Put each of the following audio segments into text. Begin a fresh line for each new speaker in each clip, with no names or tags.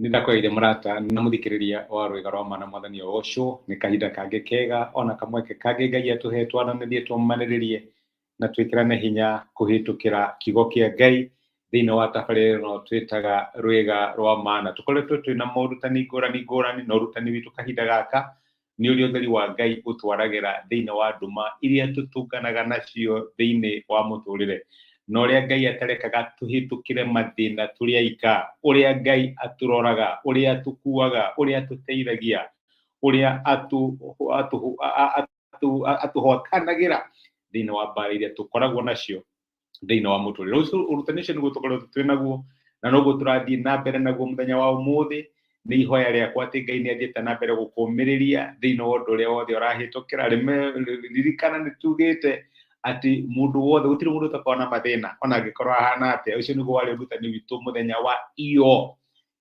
Nĩ ndakweire mũrata na mũthikĩrĩria wa rwĩga rwa mana mwathani ũgocwo nĩ kahinda kangĩ kega ona kamweke kangĩ Ngai atũhe twaranĩrie tũmanĩrĩrie na twĩkĩrane hinya kũhĩtũkĩra kiugo kĩa Ngai thĩinĩ wa tabarĩra ĩno twĩtaga rwĩga rwa mana. Tũkoretwo twĩna morutani ngũrani ngũrani na ũrutani witũ kahinda gaka nĩ ũrĩa ũtheri wa Ngai ũtwaragĩra thĩinĩ wa nduma iria tũtũnganaga nacio thĩinĩ wa mũtũrĩre, na ũrĩa Ngai atarekaga tũhĩtũkĩre mathĩna tũrĩ aika, ũrĩa Ngai atũroraga, ũrĩa atũkuaga, ũrĩa atũteithagia, ũrĩa atũhotanagĩra thĩinĩ wa mbara iria tũkoragwo nacio thĩinĩ wa mũtũrĩre. Ũcio ũrutani ũcio nĩguo tũkoretwo twĩ naguo na noguo tũrathiĩ na mbere naguo mũthenya wa ũmũthĩ. Nĩ ihoya rĩakwa atĩ Ngai nĩ athiĩte na mbere gũkũmĩrĩria thĩinĩ wa ũndũ ũrĩa wothe ũrahĩtũkĩra. Ririkana nĩ tugĩte atĩ mũndũ wothe, gũtirĩ mũndũ ũtakoragwo na mathĩna ona angĩkorwo ahana atĩa. Ũcio nĩguo warĩ ũrutani witũ mũthenya wa iyo.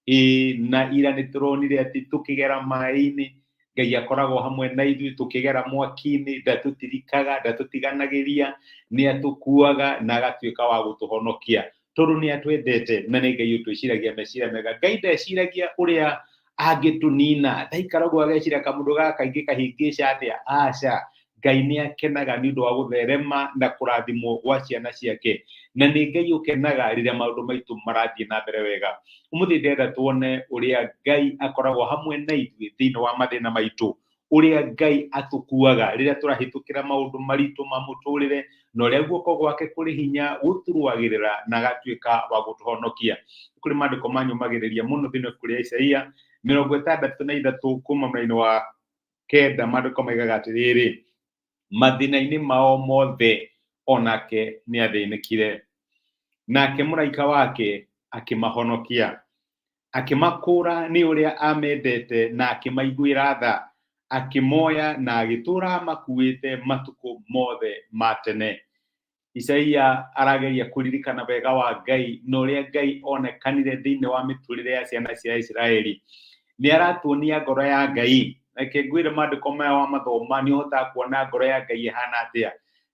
Ĩĩ, na ira nĩ tũronire atĩ tũkĩgera maĩ-inĩ Ngai akoragwo hamwe na ithuĩ, tũkĩgera mwaki-inĩ ndatũtirikaga, ndatũtiganagĩria, nĩ atũkuaga na agatuĩka wa gũtũhonokia tondũ nĩ atwendete na nĩ Ngai ũtwĩciragia meciria mega. Ngai ndeciragia ũrĩa angĩtũnina, ndaikara ũguo ageciria kamũndũ gaka ingĩkahĩngĩca atĩa, aca. Ngai nĩ akenaga nĩ ũndũ wa gũtherema na kũrathimwo gwa ciana ciake, na nĩ Ngai ũkenaga rĩrĩa maũndũ maitũ marathiĩ na mbere wega. Ũmũthĩ ndĩrenda tuone ũrĩa Ngai akoragwo hamwe na ithuĩ thĩinĩ wa mathĩna maitũ, ũrĩa Ngai atũkuaga rĩrĩa tũrahĩtũkĩra maũndũ maritũ ma mũtũrĩre, na ũrĩa guoko gwake kũrĩ hinya gũtũrũagĩrĩra na agatuĩka wa gũtũhonokia. Kũrĩ maandĩko manyũmagĩrĩria mũno thĩinĩ wa ibuku rĩa Isaia 63 kuma mwena-inĩ wa 9, maandĩko maigaga atĩrĩrĩ, mathĩna-inĩ mao mothe onake nĩ athĩnĩkire, nake mũraika wake akĩmahonokia, akĩmakũũra nĩ ũrĩa amendete na akĩmaiguĩra tha, akĩmoya na agĩtũũra amakuĩte matukũ mothe ma tene. Isaia arageria kũririkana wega wa Ngai na ũrĩa Ngai onekanire thĩinĩ wa mĩtũrĩre ya ciana cia Isiraeli. Nĩ aratuonia ngoro ya Ngai. Reke ngwĩre maandĩko maya wa mathoma nĩ ũhotaga kuona ngoro ya Ngai ĩhana atĩa.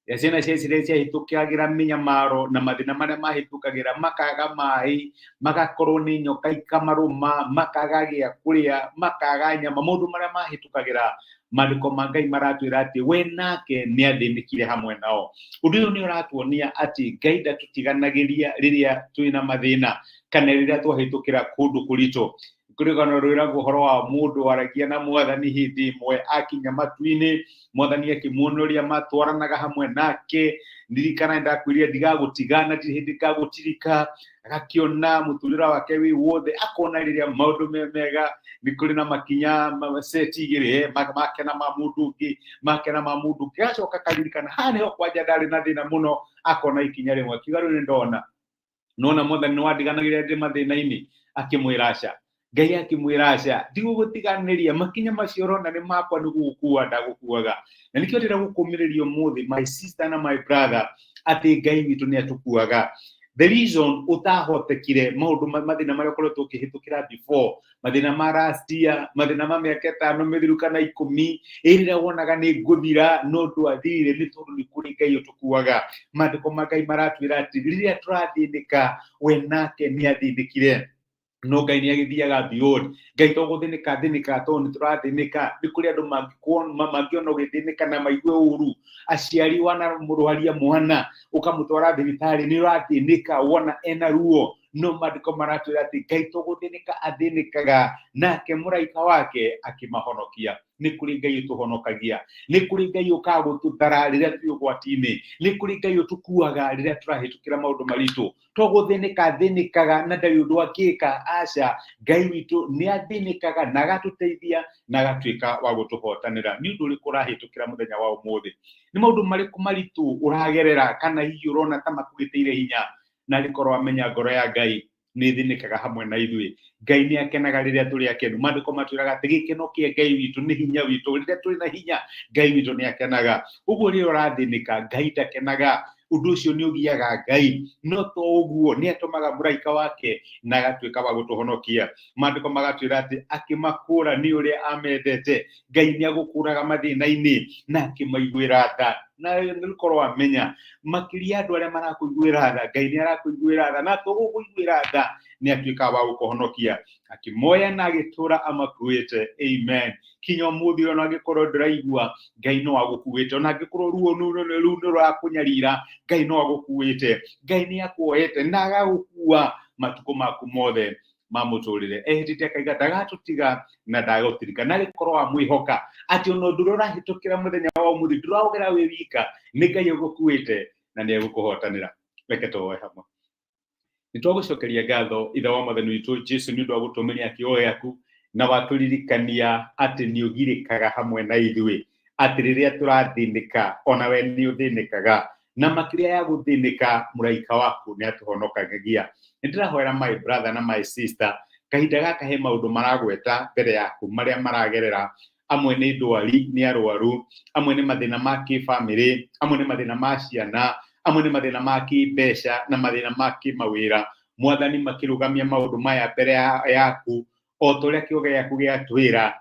Rĩrĩa ciana cia Isiraeli ciahĩtũkagĩra mĩnyamaro na mathĩna marĩa mahĩtũkagĩra, makaga maĩ, magakorwo nĩ nyoka ikamarũma, makaga gĩa kũrĩa, makaga nyama, maũndũ marĩa mahĩtũkagĩra, maandĩko ma Ngai maratwĩra atĩ we nake nĩ athĩnĩkire hamwe nao. Ũndũ ũyũ nĩ ũratuonia atĩ Ngai ndatũtiganagĩria rĩrĩa twĩna mathĩna kana rĩrĩa twahĩtũkĩra kũndũ kũritũ. Kũrĩ rũgano rwĩragwo ũhoro wa mũndũ waragia na mwathani hĩndĩ ĩmwe akinya matu-inĩ, mwathani akĩmuona ũrĩa matwaranaga hamwe nake. Ndirikana nĩndakwĩrire ndigagũtiga na ndirĩ hĩndĩ ngagũtirika. Agakĩona mũtũrĩre wake wĩ wothe, akona rĩrĩa maũndũ me mega, nĩ kũrĩ na makinya seti igĩrĩ, make na ma mũndũ ũngĩ, make na ma mũndũ ũngĩ. Agacoka akaririkana haha nĩho kwanja ndarĩ na thĩna mũno, akona ikinya rĩmwe akiuga rĩu nĩ ndona. Nona mwathani nĩ wandiganagĩria ndĩ mathĩna-inĩ, akĩmwĩra aca. Ngai akĩmwĩra aca, ndigũgũtiganĩria, makinya macio ũrona nĩ makwa nĩ gũgũkua ndagũkuaga. Na nĩkĩo ndĩrenda gũkũmĩrĩria ũmũthĩ, my sister na my brother, atĩ Ngai witũ nĩ atũkuaga. The reason ũtahotekire maũndũ mathĩna marĩa ũkoretwo ũkĩhĩtũkĩra before, mathĩna ma last year, mathĩna ma mĩaka 5 mĩthiru kana 10, ĩ rĩrĩa wonaga nĩ ngũthira no ndwathirire, nĩ tondũ nĩ kũrĩ Ngai ũtũkuaga. Maandĩko ma Ngai maratwĩra atĩ rĩrĩa tũrathĩnĩka, we nake nĩ athĩnĩkire. No Ngai nĩ agĩthiaga beyond. Ngai to gũthĩnĩka athĩnĩkaga tondũ nĩ tũrathĩnĩka. Nĩ kũrĩ andũ mangĩona ũgĩthĩnĩka na maigue ũru. Aciari wanamũrwaria mwana ũkamũtwara thibitarĩ nĩ ũrathĩnĩka wona ena ruo. No maandĩko maratwĩra atĩ Ngai to gũthĩnĩka athĩnĩkaga, nake mũraika wake akĩmahonokia. Nĩ kũrĩ Ngai ũtũhonokagia, nĩ kũrĩ Ngai ũkaga gũtũthara rĩrĩa twĩ ũgwati-inĩ, nĩ kũrĩ Ngai ũtũkuaga rĩrĩa tũrahĩtũkĩra maũndũ maritũ. To gũthĩnĩka athĩnĩkaga na ndarĩ ũndũ angĩka, aca. Ngai witũ nĩ athĩnĩkaga na agatũteithia na agatuĩka wa gũtũhotanĩra. Nĩ ũndũ ũrĩkũ ũrahĩtũkĩra mũthenya wa ũmũthĩ? Nĩ maũndũ marĩkũ maritũ ũragerera kana hihi ũrona ta makũgĩtĩire hinya? Na rĩkorwo wamenya ngoro ya Ngai nĩ ĩthĩnĩkaga hamwe na ithuĩ. Ngai nĩ akenaga rĩrĩa tũrĩ akenu. Maandĩko matwĩraga atĩ gĩkeno kĩa Ngai witũ nĩ hinya witũ. Rĩrĩa tũrĩ na hinya, Ngai witũ nĩ akenaga. Ũguo rĩrĩa ũrathĩnĩka, Ngai ndakenaga. Ũndũ ũcio nĩ ũgiaga Ngai. No to ũguo, nĩ atũmaga mũraika wake na agatuĩka wa gũtũhonokia. Maandĩko magatwĩra atĩ akĩmakũũra nĩ ũrĩa amendete. Ngai nĩ agũkũũraga mathĩna-inĩ na akĩmaiguĩra tha. Na nĩ ũkorwo wamenya makĩria andũ arĩa marakũiguĩra tha, Ngai nĩ arakũiguĩra tha, na to gũkũiguĩra tha, Nĩ atuĩkaga wa gũkũhonokia. Akĩmoya na agĩtũra amakuĩte. Amen. Kinya ũmũthĩ, ona angĩkorwo ndũraigua, Ngai no agũkuĩte. Ona angĩkorwo ruo rũu nĩ rũrakũnyarira, Ngai no agũkuĩte. Ngai nĩ akuoete na agagũkua matukũ maku mothe ma mũtũrĩre. Ehĩtĩte akaiga ndagatũtiga na ndagũtirika. Na rĩkorwo wamwĩhoka atĩ ona ũndũ ũrĩa ũrahĩtũkĩra mũthenya wa ũmũthĩ ndũraũgera wĩ wika, nĩ Ngai ũgũkuĩte na nĩ egũkũhotanĩra. Reke tũhoe hamwe. Nĩ twagũcokeria ngatho, Ithe wa Mwathani witũ Jesu, nĩ ũndũ wa gũtũmĩria kiugo gĩaku na watũririkania atĩ nĩ ũgirĩkaga hamwe na ithuĩ, atĩ rĩrĩa tũrathĩnĩka ona we nĩ ũthĩnĩkaga, na makĩria ya gũthĩnĩka mũraika waku nĩ atũhonokagia. Nĩ ndĩrahoera my brother na my sister, kahinda gaka he maũndũ maragweta mbere yaku marĩa maragerera. Amwe nĩ ndwari, nĩ arwaru, amwe nĩ mathĩna ma kĩbamĩrĩ, amwe nĩ mathĩna ma ciana, amwe nĩ mathĩna ma kĩmbeca na mathĩna ma kĩmawĩra. Mwathani, makĩrũgamia maũndũ maya mbere yaku o ta ũrĩa kiugo gĩaku gĩatwĩra,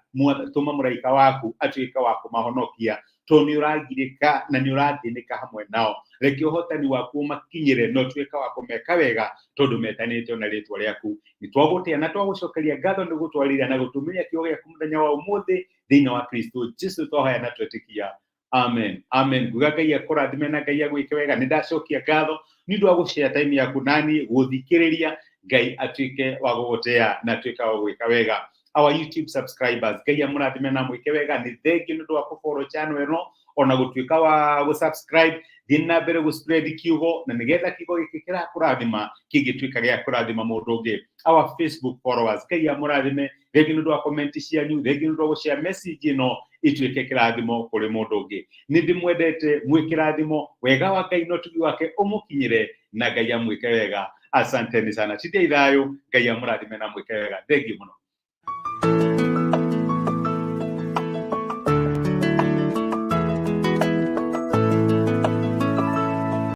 tũma mũraika waku atuĩke wa kũmahonokia, tondũ nĩ ũragirĩka na nĩ ũrathĩnĩka hamwe nao. Reke ũhotani waku ũmakinyĩre na ũtuĩke wa kũmeka wega, tondũ metanĩtio na rĩtwa rĩaku. Nĩ twagũtĩa na twagũcokeria ngatho nĩ gũtwarĩria na gũtũmĩria kiugo gĩaku mũthenya wa ũmũthĩ. Thĩinĩ wa Kristo Jesu twahoya na twetĩkia, amen, amen. Nguga Ngai akũrathime na Ngai agwĩke wega. Nĩ ndacokia ngatho nĩ ũndũ wa gũshare time yaku nani gũthikĩrĩria. Ngai atuĩke wa gũgũtĩa na atuĩke wa gũgwĩka wega. Our YouTube subscribers, Ngai amũrathime na mwĩke wega. Nĩ thengiũ nĩ ũndũ wa kũfollow channel ĩno, ona gũtuĩka wa gũsubscribe. Thiĩ na mbere gũspread kiugo, na nĩgetha kiugo gĩkĩ kĩrakũrathima kĩngĩtuĩka gĩa kũrathima mũndũ ũngĩ. Our Facebook followers, Ngai amũrathime. Thengiũ nĩ ũndũ wa comment cianyu, thengiũ nĩ ũndũ wa gũshare message ĩno ituĩke kĩrathimo kũrĩ mũndũ ũngĩ. Nĩ ndĩmwendete, mwĩ kĩrathimo. Wega wa Ngai na ũtugi wake ũmũkinyĩre na Ngai amwĩke wega. Asanteni sana. Tindai thayũ. Ngai amũrathime na mwĩke wega. Thengiũ mũno.